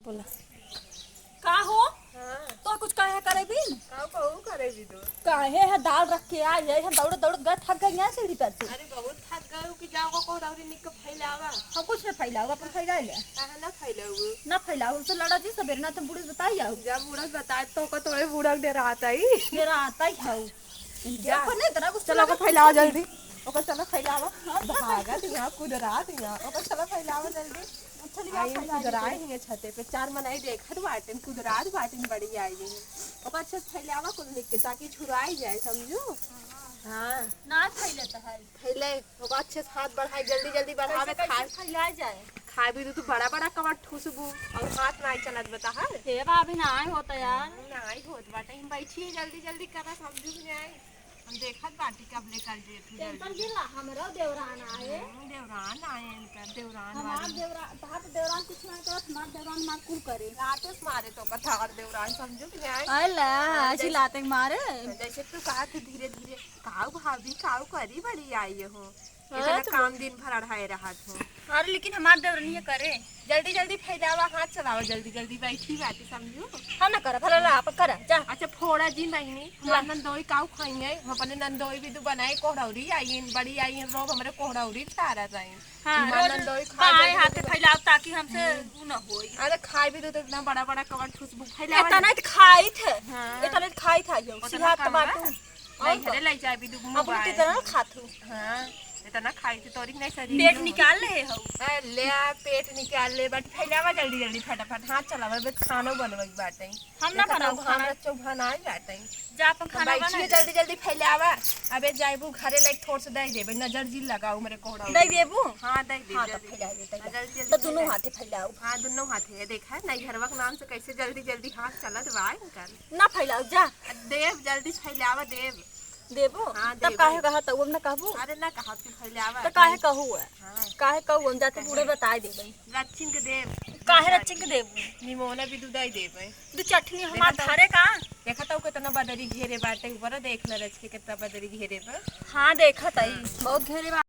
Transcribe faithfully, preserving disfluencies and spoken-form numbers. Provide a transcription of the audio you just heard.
बोला। का हो? हाँ। तो कुछ कहे करे बिन? का कहू करे भी दो? काहे है दाल रख के आई है, हम दौड़ दौड़ गए, थक गई है सीढ़ी पर से। अरे बहुत थक गए हो कि जाओ को कोहरावरी निक के फैलावा। हम कुछ नहीं फैलाओ, अपन फैला ले। काहे ना फैलाऊ? ना फैलाओ, हमसे लड़ा जी सबेरे ना, तुम बूढ़े बताई आओ। जब बूढ़ा बताए तो को तोरे बूढ़ा डराता ही। डराता ही खाऊ। जा। अपन इतना गुस्सा चलो, ओकर लगा। फैलावा जल्दी। ओकर चलो फैलावा। हाँ, भागत यहाँ, कुदरात यहाँ। ओकर चलो फैलावा जल्दी। चलिए, आप आई फैला कुदराए दीजिए। हिंगे छते पे, चार मनई देखत बाटेन, कुदरात बाटेन, बड़ी आई गई। ओकर अच्छे से फैलावा कुल निक के, ताकि छुड़ाई जाए, समझू? हाँ। ना फैलत है। फैले, ओकर अच्छे से हाथ बढ़ाई, जल्दी जल्दी बढ़ावे, कैसे, कैसे खाए। फैला जाए? खाए भी तू बड़ा बड़ा कमर ठूसबू, और हाथ नाई चलत बता, हाँ? हे भाभी, नाई होता यार। नाई होत बाटे, हम बैठिए, जल्दी जल्दी करा, समझू कि नाई? हम देखत बाटी कब ले कर दे तू टेंशन जल्दी। जिन ला, हमरो देवरान आए। हम्म, देवरान आए इनका, देवरान हमार वाली। देवरा-, तहार तो देवरान कुछ ना करत, हमार देवरान मार कुल करे। लाते से मारे तो का थार देवरान, समझू कि नाई? अला, हाँ, ऐसी जैसे लाते के मारे। जैसे तू कहा थी धीरे धीरे, काऊ भाभी, काऊ करी बड़ी आई हो। हाँ, इतना तो काम दिन भर अढ़ाए रहत हो। अरे लेकिन हमार देवरनिया करे। जल्दी जल्दी फैलावा, हाथ चलावा, जल्दी जल्दी बैठी बाटी, समझू? हम ना करब, भला ला, आप करा, जा। अच्छा, फोड़ा जिन बहिनी, हमार हाँ। नंदोई काऊ खाई है, हम अपने नंदोई भी दू बनाए कोहड़ौरी आई, बड़ी आई, रोब हमरे कोहड़ौरी चारा जाए। हाँ, हमार रोज नंदोई खा बाएं जाए हाथे तो फैलाओ ताकि हमसे हम्म। ऊ ना होई। अरे खाई भी दू तो इतना बड़ा बड़ा कमर ठूसबू फैलावा इतना ना। तो खाई थे, हाँ। इतना तो खाई था यो, उतना सिहात कम बा? बाटू। नहीं, और घरे का? ले जाए भी दू अब मोबाइल। कितना खात हूँ? हाँ, इतना खाई थी तोरी नहीं सरी पेट हो। निकाल ले हो। ए, ले आ, पेट निकाल ले, but फैलावा जल्दी जल्दी फटाफट। हाथ चलावा, बस खाना बनवे के बाटे। हम ना देखा बनाओ तो खाना। हमरा चौभन आ जाते हैं। जा अपन हम खाना बैठिए बना ले। जल्दी जल्दी फैलावा। अबे जाइबू घरे लाइक थोड़ से दे देबे, नजर जिन लगाओ मेरे कोहड़ा। दे देबू? हाँ, दे दे, हाँ, तो जल्दी। फैला देते हैं। हाँ, जल्दी, जल्दी तो दोनों फैला। हाथे फैलाओ। हाँ, दोनों हाथे। ये देखा, नहीं घरवा के नाम से कैसे जल्दी जल्दी हाथ चलत बा इनकर। ना फैलाओ, जा। देव, जल्दी फैलावा, देव। देबो? हाँ, तब देबो। काहे कहत हऊ, अब ना कहबू? अरे ना कहब, तू फैलावा। तो काहे कहू है? हाँ। काहे कहू, हम जाते बूढ़े बताए देबे। रच्छिन के देब। काहे रच्छिन के देबू? निमोना भी दूध आई देबे। दू चटनी हमार देखा तो, धरे का? देखा तो कितना बदरी घेरे बाटे, ऊपर देख ले रच के कितना बदरी घेरे बा। हाँ, देखत हई, हाँ। बहुत घेरे बा।